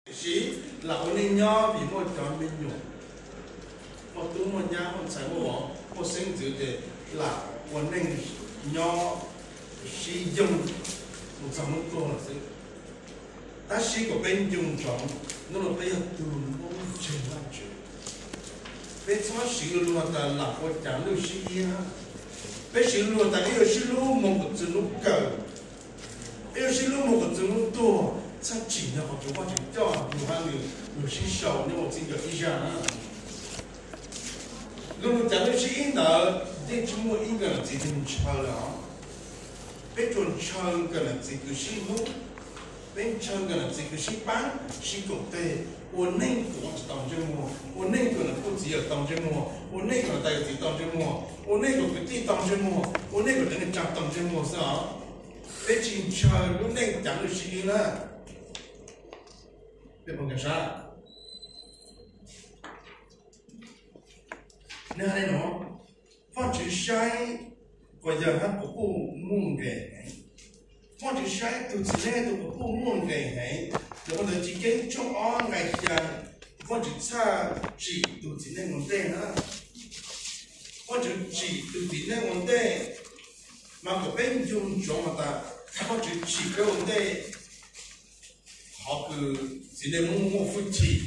Tiam sis lam ua neej nyob vim muaj cov me nyuam, muaj tub muaj nyab, muaj ntxhais muaj vauv, muaj xeeb ntxwv ces lam ua neej nyob sib yoog mus txog hnub tuag lawm xwb. Tab sis kom peb nco ntsoov, hnub no peb yog tus muaj ntseeg Vajtswv, peb txhob siv lus has tas lam ua cav lwj sib ib. Peb siv lus has tas peb yuav sib hlub mus kom txog hnub kawg, peb yuav sib hlub mus kom txog hnub tuag, txhob tsim nyog qhov tus Vajtswv coj yus hab nws, yus sib sau nyob ua txij nkawm ib zaj na. Lub lus cav lwj sib ib ntawd yeej tsis muaj ib nkawm nam txiv twg ntshaw lawm os. Peb tsuas ntshaw nkawm nam txiv kws sib hlub, peb ntshaw nkawm nam txiv kws sib paab sib koom tes, ua neej kom Vajtswv tau ntsej muag, ua neej kom nam txiv yawm tau ntsej muag, ua neej kom nam tais yawm txiv tau ntsej muag, ua neej kom kwv tij tau ntsej muag, ua neej kom cov neeg tsaa tau ntsej muag xwb os. Peb tsis ntshaw lub neej cav lwj sib ib na. Peb puas nkag sab? Nws hais li no, Vajtswv saib quas yawg hab quas puj muaj nqis heev. Vajtswv saib tug txiv neej tug quas puj muaj nqis heev. Lawv ua ntawv Chiv Keeb tshooj ob nqai xyaa, Vajtswv txhaj tsim tug txiv neej ua ntej na. Vajtswv tsim tug txiv neej ua ntej, mas kom peb nco ntsoov has tas Vajtswv tsim peb ua ntej. Qhov kws txiv neej muaj muaj hwj chim,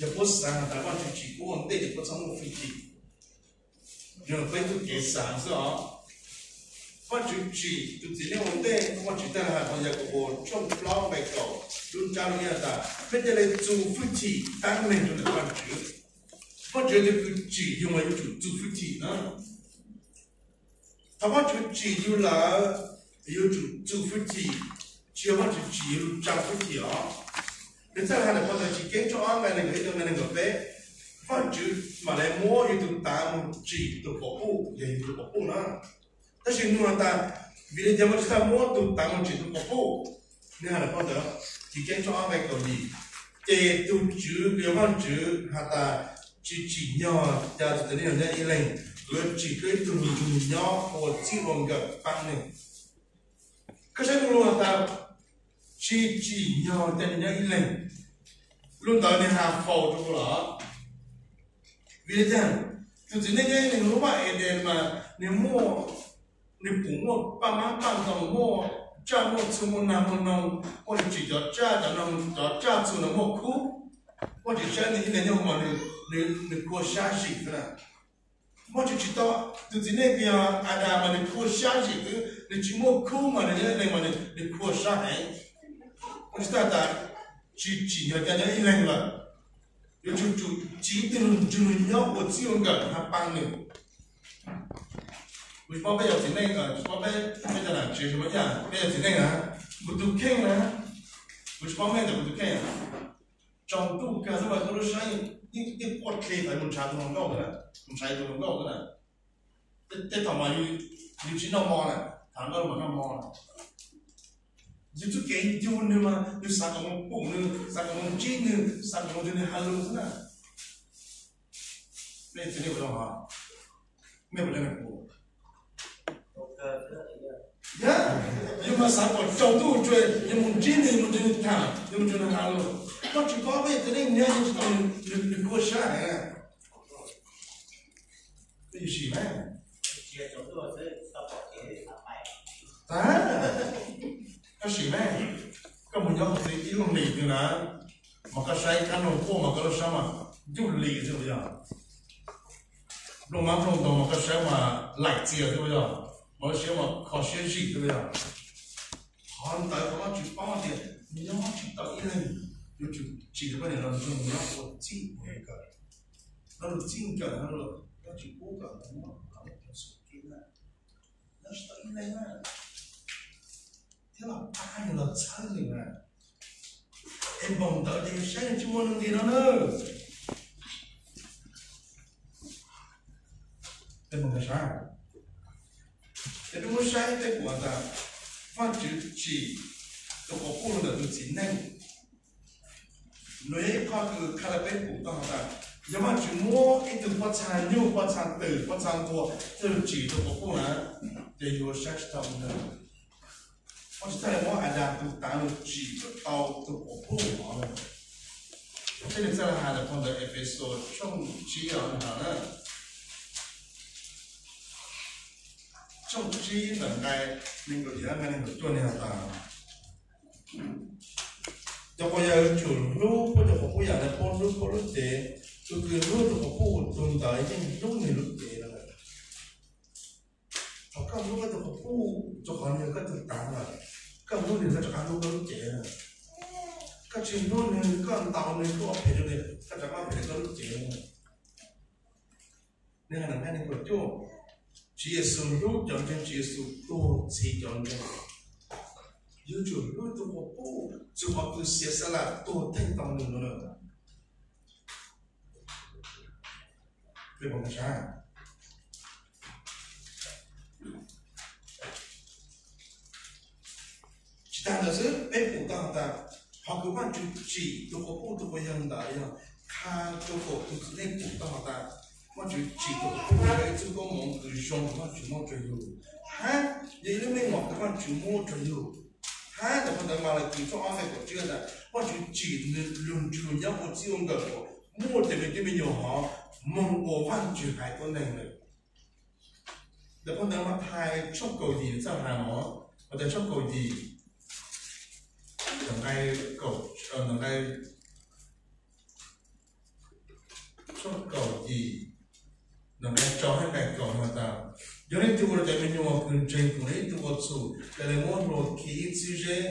yog puab xaav has tas Vajtswv tsim puab ua ntej ces puab txhob muaj hwj chim. Yog peb tug kev xaav xwb os. Vajtswv tsim tug txiv neej ua ntej, Vajtswv txhaj has rua Yakaunpaus tshooj plaub nqai kaum lub ntsab lug ib has tas, peb ca le txu hwj chim taab meeg rua ntawm Vajtswv. Vajtswv yog tug kws tsim yug mas yuav tsum txu hwj chim na. Thaum Vajtswv tsim yug lawm, yuav tsum txu hwj chim, tsis yog Vajtswv tsim yug lug tsaa hwj chim os. Nws txhaj has ntawm phau ntawv Chiv Keeb tshooj ob nqai neeg nkaum ib rua nqai neeg nkaum peb, Vajtswv mam le muab yug tug taav moog tsim tug quas puj, yog yug tug quas puj na. Tab sis nug has tas, vim le caag Vajtswv txhaj muab tug taav moog tsim tug quas puj? Nws has ntawm phau ntawv Chiv Keeb tshooj ob nqai kaum yim, ces tug Tswv kws yog Vajtswv has tas, tsis tsim nyog ca tug txiv neej nyob ib leeg, kuv yuav tsim koj ib tug me tug nyob ua txij ua nkawm paab nwg. Koj saib lug has tas, tsis tsim nyog ca nwg nyob ib leeg. Lug ntawd nwg has faus rua kuv los? Vim le caag? Tug txiv neej nyob ib leeg lub vaaj Edees mas nwg muaj, nwg pum muaj paj maab paj ntoo, muaj tsaj muaj txhu, muaj naag muaj noog, muaj nwg tsim cov tsaj cov noog cov tsaj txhu nuav muaj khub. Vajtswv saib nwg ib leeg nyob mas nwg, nwg khuv sab zim xwb na. Vajtswv tsim tau tug txiv neej kws yog Adas mas nwg khuv sab zim xwb, nwg tsis muaj khub mas nwg nyob ib leeg mas nwg khuv sab heev. Vajtswv txhaj tas, tsis tsim nyog ca nyob ib leeg lawm, yuav tsum tsum tsim tug nrug nyob ua txij ua nkawm hab paab nwg. Kuv tsis paub peb cov txiv neej, tsis paub peb, peb cov nam tsev tsis paub yaj, peb cov txiv neej na, kuv tug kheej na, kuv tsis paub mej ntawm kuv tug kheej. Tsaus ntuj kawg xwb mas koj lub sab yeej quaj dle tawv mus nrhav tug hluas nkauj ntawd, mus nrhav tug hluas nkauj ntawd na. Tej thaum mas yus tsis noj hmo na, thaum nkauj mas noj hmo na. Yus txuj kev yug nwg mas yus xav kom moog pum nwg, xav kom moog ntsib nwg, xav kom moog nrug nwg has lug xwb na. Mej txiv neej puas zoo hov? Mej puas zoo? Yog, yus mas xav kom tsaus ntuj tsua yus moog ntsib nwg, moog nrug nwg tham, yus moog nrug nwg has lug. Koj tsis paub peb txiv neej nyob yeej tsis tau nwg khuv sab heev. Koj yuav sim mas, koj sim mas, koj moog nyob txwv ib lub hlis twg na, mas koj saib kab noog quaj mas koj lub sab mas ncuj lis xwb puas yog? Nplooj mab nplooj ntoo mas koj saib mas laim txias xwb puas yog? Mas lub siab mas kho siab zim xwb puas yog? Qhov ntawd kuv Vajtswv paub tias nyob tsis tau ib leeg, yuav tsum tsim poj niam los nrug nyob ua txij ua nkawm. Nyob ua txij nkawm, nyob tsis pub kom nyob, nyob tsis tau ib leeg na, thiab los pab nws los txhawb nws na. Es npaum ntawd ces yus saib nws tsis muaj nuj nqis no na. Peb muab saib, peb muab saib peb pum tas Vajtswv tsim tus quas puj ntawm tus txiv neej. Nws yog ib qho kws qha rau peb pum tau has tas, yog Vajtswv muab ib tug pob txha nyuj, pob txha twm, pob txha nquag coj lug tsim tus quas puj na, ces yus ua saib tsis tau ntag. Vajtswv txhaj le muab Adas tus taav lug tsim kom tau tus quas puj no lawm. Nws txawj hais ntawm phau ntawv Efexus tshooj tsib os, nws hais na, tshooj tsib ntawm nqai nees nkaum yim, nqai nees nkaum cuaj, nws hais tas, cov quas yawg yuav tsum hlub puab cov quas puj yam li puab hlub puab lub cev. Tus kws hlub tus quas puj, tus ntawd yeej hlub nws lub cev lawm. Thaum koj hlub koj tus quas puj, rau qhov nws yog koj tug tav lawm, koj hlub nws koj rov qab hlub koj lub cev. Koj tsis hlub nws, koj ntaus nws, koj ua phem rau nws, koj rov qab phem rau koj lub cev. Nws hais ntawm nqai nees nkaum cuaj, Tswv Yexus hlub cov ntseeg, Tswv Yexus tuag txhiv cov ntseeg. Yuav tsum hlub tus quas puj, txug qhov kws xiav xa lam tuag theej tau nws no lawm. Tsis tas ntawd xwb, peb pum tau has tas, qhov kws Vaajtswv tsim tus quas puj tus quas yawg ntawd yog qha rua kom tus txiv neej pum tau has tas, Vaajtswv tsim tus quas puj yog ib txuj koob moov kws zoo kws Vaajtswv muab rua yug, hab yog ib lub meej mom kws Vaajtswv muab rua yug. Hab ntawm phau ntawv Malakis tshooj ob nqai kaum tsib tas, Vaajtswv tsim nws lug nrug nyob ua txij ua nkawm kom muaj cov me tub me nyuam hov moog ua Vaajtswv haiv tuab neeg lawm. Ntawm phau ntawv Mathais tshooj kaum yim txawj has no, Mathais tshooj kaum yim, nqai, nqai, tshooj kaum yim, nqai rau hab nqai kaum has tas, yog leej twg ua rau cov me nyuam kws ntseeg kuv le ib tug ua txhum, ca le muab hlua khi ib txhib zeb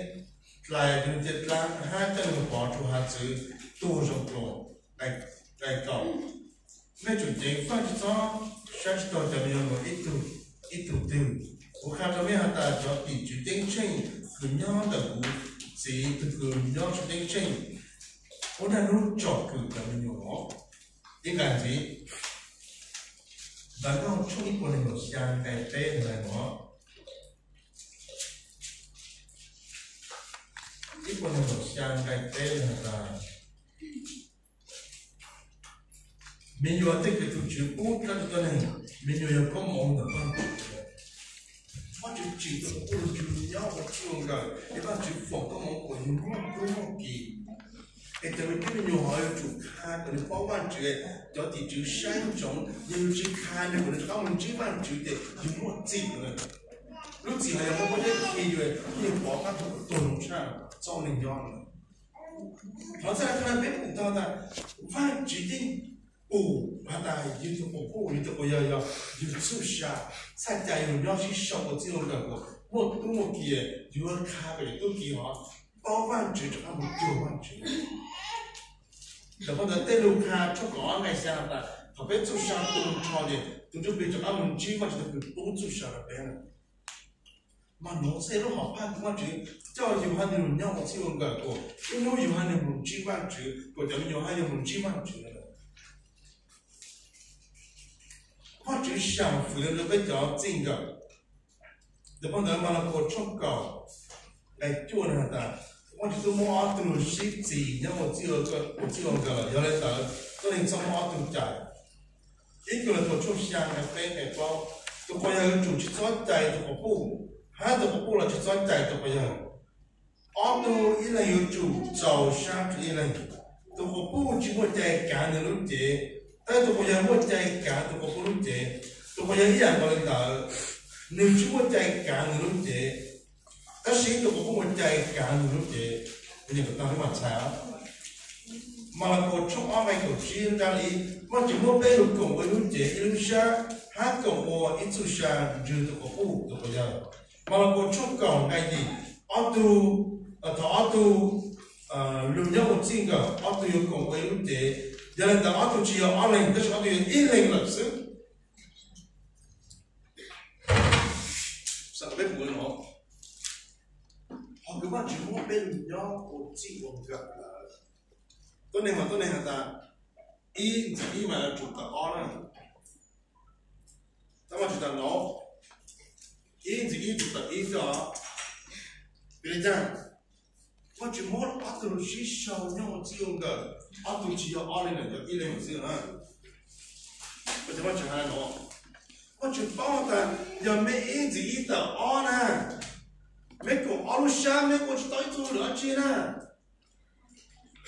dlais rua ntiaj dlaab hab coj nws pov rua hav txwv tuag zoo dlua. Nqai kaum, mej tsum ceev faj tsi txhob saib tsi taug cov me nyuam ib tug, ib tug twg. Kuv qha rua mej has tas cov tim tswv ceeb tsheej kws nyob ntawm kuv Txiv tug kws nyob saum ceeb tsheej, ua naj nub tsom kwm cov me nyuam. Ib nqai ntxiv, Ntawv Nkauj tshooj ib puas nees nkaum xya nqai peb nqai no, ib puas nees nkaum xya nqai peb has tas, me nyuam tej kws tug Tswv pub dlaab rua tuab neeg, me nyuam yog koob moov ntawm Vaajtswv. Vaajtswv tsim tus quas puj lug nrug nyob ua txij ua nkawm es Vaajtswv foom koob moov kom yug muaj kub muaj kis. Es cov me tub me nyuam hov yuav tsum qha kom nws paub Vaajtswv, cov tim tswv saib ntsoov, yog yug tsi qha nws kom nws rov qaab moog ntsib Vaajtswv ces yug muaj txim lawm. Lub txim hov yog muaj pob zeb khi yug, yug pov qaab tug kom tuag zoo tshaj txoj neeg nyob lawm. Qhov txhaj le qha peb pum tau tas, Vaajtswv yeej pum has tas yug tug quas puj, yug tug quas yawg yog yug txuj sa, txhaj ca yug nyob sib sau ua txij ua nkawm kom muaj tub muaj ki, yuav qha kom yug tub ki hov paub Vaajtswv rov qaab moog cuag Vaajtswv. Ntawm phau ntawv Tej Lug Qha tshooj kaum ob nqai xya has tas, thaum peb txuj sa tu nrho ces tus Ntsuj Plig rov qaab moog ntsib Vaajtswv tug kws pub txuj sa rua peb lawm. Mas nuav xwb lub hom phaj kws Vaajtswv coj yug hab nwg lug nyob ua txij ua nkawm kom ib hnub yug hab nwg moog ntsib Vaajtswv, kom cov me nyuam hab yug moog ntsib Vaajtswv lawm. Vaajtswv sam fwm rua peb cov txij nkawm. Ntawm phau ntawv Malakaus tshooj kaum nqai cuaj has tas, Vaajtswv tub muab ob tug lug sib txig nyob ua txij ua nkawm lawm, yog le ntawd tuab neeg txhob muab ob tug cais. Ib Kauleethaus tshooj xya nqai peb nqai plaub, tus quas yawg yuav tsum tsi txhob cais tus quas puj, hab tus quas puj los tsi txhob cais tus quas yawg. Ob tug ib leeg yuav tsum txaus sab rua ib leeg. Tus quas puj tsi muaj cai kaav nwg lub cev, tab sis tus quas yawg muaj cai kaav tus quas puj lub cev. Tus quas yawg ib yam nkaus le ntawd, nwg tsi muaj cai kaav nwg lub cev, tab sis tus quas puj muaj cai kaav nwg lub cev. Malakaus tshooj ob nqai kaum tsib nqaj li, Vaajtswv muab peb lug koom ua ib lub cev ib lub sab, hab koom ua ib txuj sa ntswg tus quas puj tus quas yawg. Malakaus tshooj kaum nqai yim, ob tug, thaum ob tug lug nyob ua txij nkawm, ob tug yuav koom ua ib lub cev, yog le ntawd ob tug tsi yog ob leeg tab sis ob tug yog ib leeg lawm xwb. Peb pum no, qhov kws Vaajtswv muab peb lug nyob ua txij ua nkawm lawm, tuab neeg mas tuab neeg has tas ib ntxiv ib mas yuav tsum tawm ob na. Tab Vaajtswv tas no, ib ntxiv ib tsum tawm ib xwb os. Vim le caag? Vaajtswv muab ob tug lug sib sau nyob ua txij ua nkawm, ob tug tsi yog ob leeg lawm, yog ib leeg lawm xwb na. Vaajtswv has no, Vaajtswv paub tas yog mej ib ntxiv ib tawm ob na, mej koom ob lub sab mej ua tsi tau ib txuj lwm dab tsi na.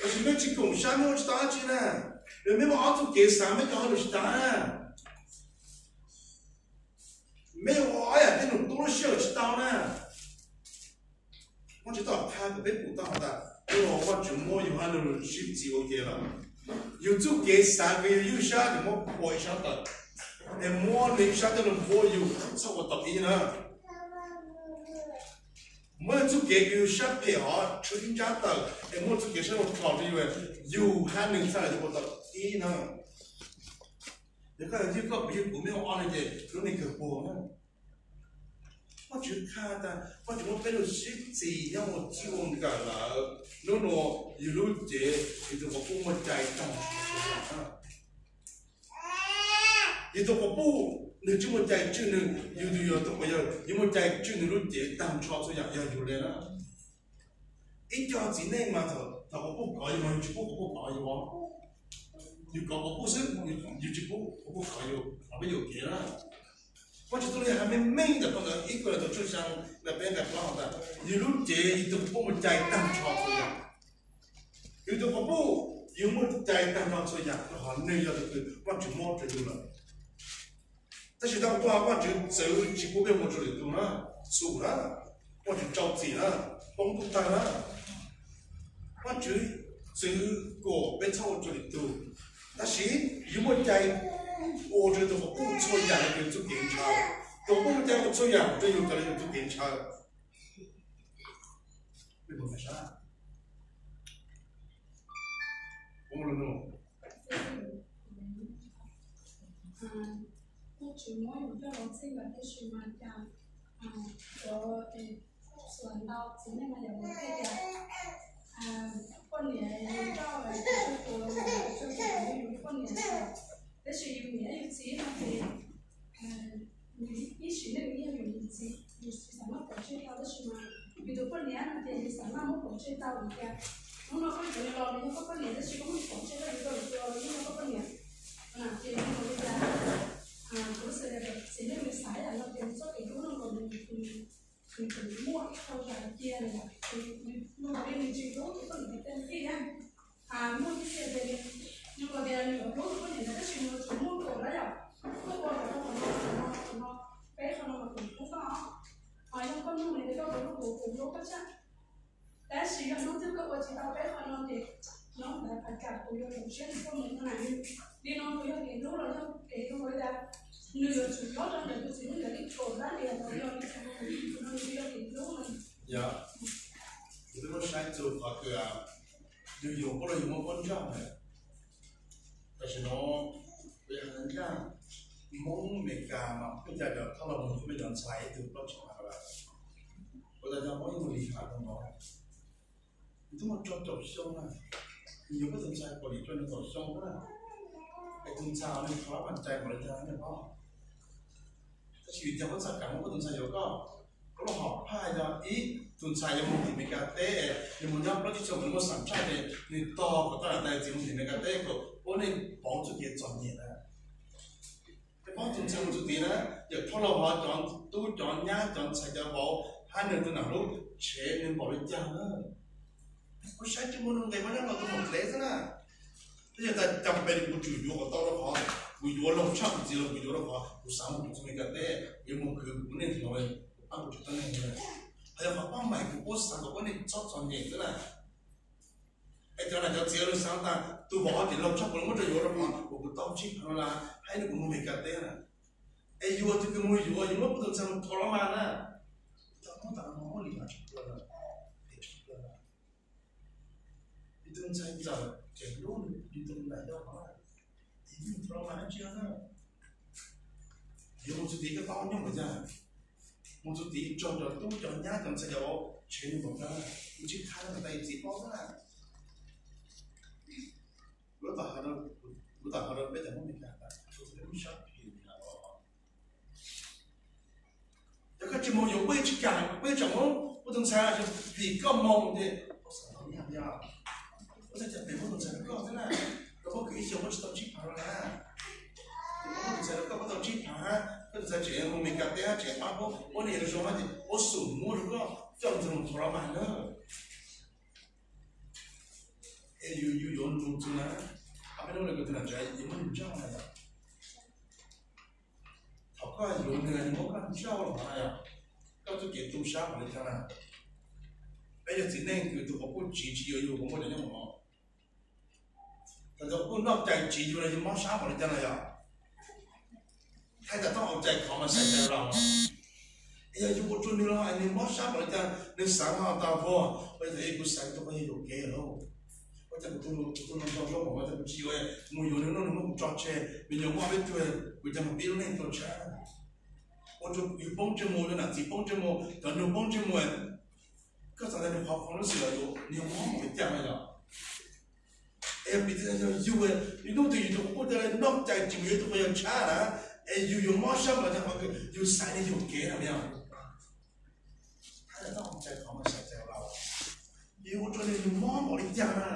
Tab sis mej tsis koom sab mej ua tsis tau dab tsi na. Yog mej muaj ob txuj kev xav mej cov hauj lwm tsis tau na. Mej ua ob yam tej num tub lub sij hawm tsis tau na. Vajtswv tau qha kom peb pum tau has tas, ua Vajtswv muab yus hauj lwm sib txis ua ke lawm. Yus txuj kev xav kws yus ywj sab yus muab phua ib sab tawm, es muab nws ib sab coj los npuab yus txhob ua tau ib na. Muab txuj kev kws yus sab phem hov tshwb ib nrab tawm es muab txuj kev sab laug rho rau yus, yus hab nws txhaj le ua tau ib na. Yog koj yog ywj koj kuv yog kuv mej ua ob no ces lub neej kawg puag na. Vajtswv qha tas Vajtswv muab peb lub sib txis nyob ua txij ua nkawm lawm. Hnub no yus lub cev yus tus quas puj muaj cai taag nrho txhua yam. Yus tus quas puj nws tsis muaj cai tswj nws, yus tus yog tus quas yawg yus muaj cai tswj nws lub cev taag nrho txhua yam yog yus le na. Ib co txiv neej mas thaum quas puj kov yus mas yus tsis pub quas puj kov yus os. Yus kov quas puj xwb, yus tsis pub quas puj kov yus, los peb yuam kev na. Vajtswv txuj lus hais meej meej ntawm qhov ntawd ib kuj los tus tsuj xyaa na peb nqe plaub has tas, yus lub cev yus tus quas puj muaj cai taag nrho txhua yam. Yus tus quas puj yus muaj cai taag nrho txhua yam, rau qhov nws yog tus kws Vajtswv muab rau yus lawm. Tab sis tau tuaj Vajtswv txwv tsis pub peb ua rau lwm tus na, xum na, Vajtswv rau txim na, poob ntuj tawg na. Vajtswv txwv kom peb txhob ua rau lwm tus, tab sis yus muaj cai ua rau yus tus quas puj txhua yam li yus txuj kev ntshaw. Tus quas puj muaj cai ua txhua yam rau yus raws li yus txuj kev ntshaw. Vajtswv muab yus coj los txij nkawm tib si mas cas cov xuas ntau txiv neej mas yam mus thiaj tias poj niam yus coj tsuag tus, tsuag tus yus poj niam, tab sis yus niam yus txiv no ces ib sim neej yog yus niam txiv, yus tsis xav muab pov tseg tau tab sis mas yus tus poj niam no ces yus xav muab pov tseg tau vim tias hnub no koj yuav nws los nws yog koj poj niam tab sis koj muab pov tseg rau yus, rau yus tus los yog koj poj niam na. Ces yus li cas kuv xav tias txiv neej nws xav yam no ces nws txoj kev hlub no nkaus nws, nws tseem muaj ib qho yam cia nws, nws nkaus li nws tsis hlub tus poj niam tes tij na. Muaj ib txhia ces nws nkaus tias nws yuav hlub tus poj niam ntawd tab sis nws tseem muaj kaum lawm yom, muaj ua rau qhov no qhov no qhov no, peb qhov no mas kuv hlub koj, ho yog koj nug nws tias koj puas hlub kuv, kuv hlub koj thiab. Tab sis yog hnub twg koj ua tsis tau peb qhov no ces hnub ntawd phav tsam kuv yuav tsum siab nrug koj mus ua na. Li no kuv yog kev hlub los yog kev hlub li cas, nws yuav tsum nyob rau ntawm tus txiv neej ntawd li kaum lab li los yog li cas, no nws yog kev hlub no. Yog, kuv twb muab saib txug qhov kws yus yuav puab los yus muab puab nrauj na. Tam sim no kuv yog hais nrauj Hmoob Amelikas mas pheej ca cov thoj los mus yuav mej cov ntxhais ib tug plaub tsis hais lawm. Kuv tas yog Hmoob ib mus li has rau no, nws twb muaj rau caum xyoo na, nws yuav koj tus ntxhais kaum yim rau nws kaum xyoo na, es tus ntxhais nws thov lab mas cai npaum li cas na. Tab sis vim tias koj txhaj kam muab koj tus ntxhais yuav koj, koj lub hom phaj yog ib, tus ntxhais yuav mus tim Amelikas teb, nws mus nyob plaub tsib xyoo nws muaj xam tshaj ces nws tos kom tau niam tais txiv mus tim Amelikas teb kom puab nej pauv txuj kev txom nyem na. Peb paub tus ntxhais mus txug tid na, yawm thoj laug hov cov tub cov nyab cov ntxhais cov vauv hab nws tus nam hlub tshev nws npaum li cas na. Kuv saib tsis muaj nuj nqes muaj nyob rau tus mus dlev xwb na. Tab yog tas cas peb kuv tsum yuav kom tau rau qhov kuv yuav laug tshaj kuv txiv los kuv yuav rau qhov kuv xav mus txug Amelikas teb, kuv yuav mus khwv kuv neej hluas, kuv pab kuv tsev neeg. Hos yog qhov pab maim kuv puab xav kom puab nej txhob txom nyem xwb na. Es cov nam cov txiv lawv xav tas tus vauv ces laug tshaj kuv, lawv muab rau yuav rau qhov uas kuv tau tsib phav dollar hab nws kuv mus Amelikas teb na. Es yus tus kws mus yuav yus muab kuv tus ntxhais mus thov lov mas na, tau muab tas muab li mas tshaj plaws lawm, tshaj plaws lawm. Yus tus ntxhais ntxawm tseem hlub yus tus nam yau hov, yus mus thov lov mas dab tsi na. Yus mus txug tid koj paub nyob npaum cas, mus txug tid tsaug cov tub cov nyab cov ntxhais cov vauv tshev nws npaum cas, yus tsis qha rau niam tais yus txiv paub xwb na. Kuv tam hais rau peb cov Hmoob Meskas tas, yog koj tsis mus yuav puab yeej tsis kam, puab yeej tseem muab kuv tus ntxhais vim koj mus ces puab xav tau ib yam, puab txhaj cas pem muab tus ntxhais rau koj xwb na. Koj puab khwv ib xyoos puab tsis tau tsib phav dollar na, puab muab tus ntxhais rau koj, puab tau tsib phav, koj tus ntxhais tseem mus Meskas teb hab tseem pab puab, puab niam zoo hab ces puab xum muab rau koj coj tus ntxhais mus thov lov mas na. Yus, yus yuav nug txug na, peb lub le kws tug nam tsev yus muab nws nrauj na yom. Thaum koj yuav nws, nws muab koj nrauj los na yom, koj txuj kev tu sab puas le caag na? Peb yog txiv neej kws tug quas puj tsiv tsis yuav yus, quas puj cov nyob mus no, thaum tug quas puj noj cai tsiv yus na, yus mob sab puas le caag na yom? Thaij tau tau ua cai qhov mas xaiv cai laus. Yog yus ua rua nws los nws mob sab puas le caag, nws xaav ho tau puas, ua cas kuv xaiv tug quas yog yuam kev lawm. Ua cas kuv tug, kuv tug nraug zoo, ua cas kuv tsis yuav, mus yuav nws noj nws muab kuv tso tseg, me nyuam muaj peb tug, kuv cas mus pib lub neej tau tshab. Ua rua yus poob ntsej muag, yus nam txiv poob ntsej muag, cov nus poob ntsej muag. Koj xaav tas nws qhov qhov lub xwm los yus, nws mob npaum li cas na yom? Es piv txwv yog yus, yus nub twg yus tug quas puj noj cai tsis mus yuav tug quas yog tshab na, es yus yuav mob sab npaum li cas, qhov kws yus xaiv nws yuam kev na yom? Yus ua rua nws mob npaum li cas na?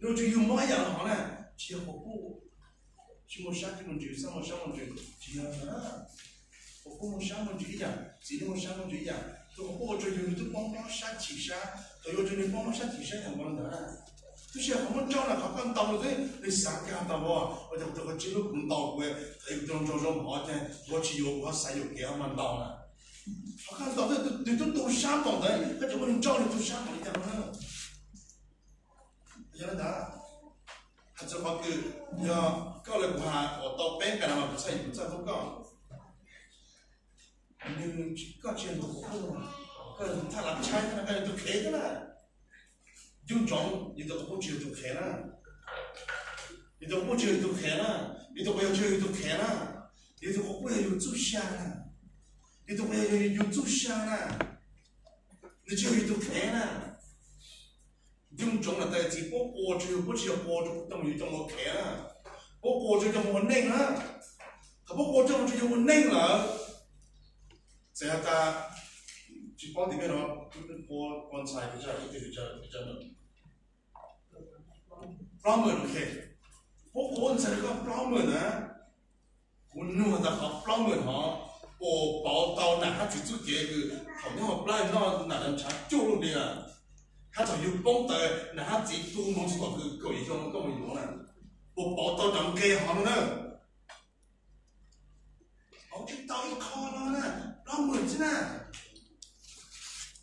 Nws ua rua yus mob ib yam hov na, tsis yog quas puj tsis muaj sab, tsis muaj ntsws, xab muaj sab muaj ntsws, tsis yog na. Quas puj muaj sab muaj ntsws ib yam, txiv neej muaj sab muaj ntsws ib yam. Tug quas puj ua rua yus, yus tub poob mob sab chim sab, thaum yus ua rua nws poob mob sab chim sab yam npaum li ntawd na. Tub si qhov muab nrauj na, qhov koj ntaus nws xwb, nws xav kag tau ua, ua cas tug quas tsis hlub kuv ntaus kuv, thaum kuv tug nraug zoo hov ces kuv tsis yuav, kuv ho xaiv yuam kev mas ntaus na. Qhov koj ntaus xwb, nws tub tu sab npaum ntawd, koj tseem muab nws nrauj, nws tu sab npaum li cas na? Yog li ntawd, has txug qhov kws yog koj le kuv has uas tau peb nqe no mas kuv txhaj, kuv txhaj pub koj. Nws, koj tsis yog nws tus quas puj, koj yog tus thaj lav tshaib, koj yog tus qhev xwb na. Ncu ntsoov, yus tus quas puj tsis yog tus qhev na. Yus tus quas puj tsis yog yus tus qhev na. Yus tus quas yog tsis yog yus tus qhev na. Yus tus quas puj yog yus txuj sa na. Yus tus quas yog yus txuj sa na. Nws tsis yog yus tus qhev na. Ncu ntsoov lawm tas txiv puab quas rua yus, puab tsis yog quas rua coj mus, yus coj mus ua qhev na. Puab quas rua coj mus ua neej na. Thaum puab quas rua coj mus rua yus ua neej lawm, txawm has tas, tsis paub tias mej no, quas ntxhais, plaub mawm, ok. Puab quas ntxhais koj plaub mawm na. Kuv nug tas qhov plaub mawm hov, puas pauv tau nam hab txiv txuj kev kws thaum nyob hauv plab noj nam ntshav cuaj lub hli na, hab thaum yus poob taws nam hab txiv tu mus txug tom kws kaum yim xyoo koj mus yuav na, puas pauv tau cov nqe hov no na? Pauv tsis tau ib qho no na, plaub mawm xwb na.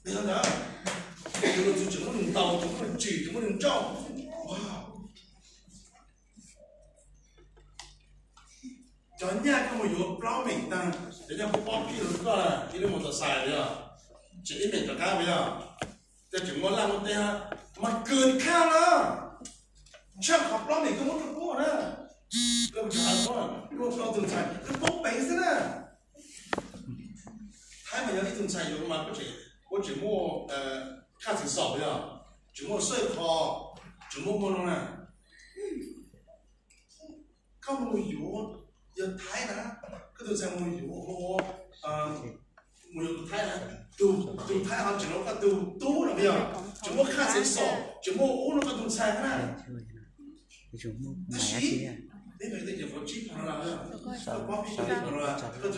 Yog ntawd, yus tseem muab nws ntaus, tseem muab nws tsim, tseem muab nws nrauj. Cov nyaj koj mus yuav plaub meem taag, cov nyaj puab pob kij rua koj na, ib lub mos tau xais li os, tseem ib meem rov qab li os, ces tseem muaj laj muaj teb, mas kws khaj na, tshaj qhov plaub meem koj muab rua puab na. Koj tsis has, koj tug ntxhais koj poob peev xwb na. Thaib mas yog ib tug ntxhais yuav mas puab tseem muaj khaj txwv xom li os, tseem muaj xwj qho, tseem muaj muaj no na. Koj mus yuav yog Thaib na, koj tus ntxhais mus yuav ua, mus yuav tus Thaib na, tus Thaib ho tseem ua koj tus tub no yog, tseem muaj khaj txwv xom, tseem muaj ub no koj tus ntxhais na. Tab sis peb cov nyaj qhuav tsib phav no, koj pab peb cov nyaj qhuav no,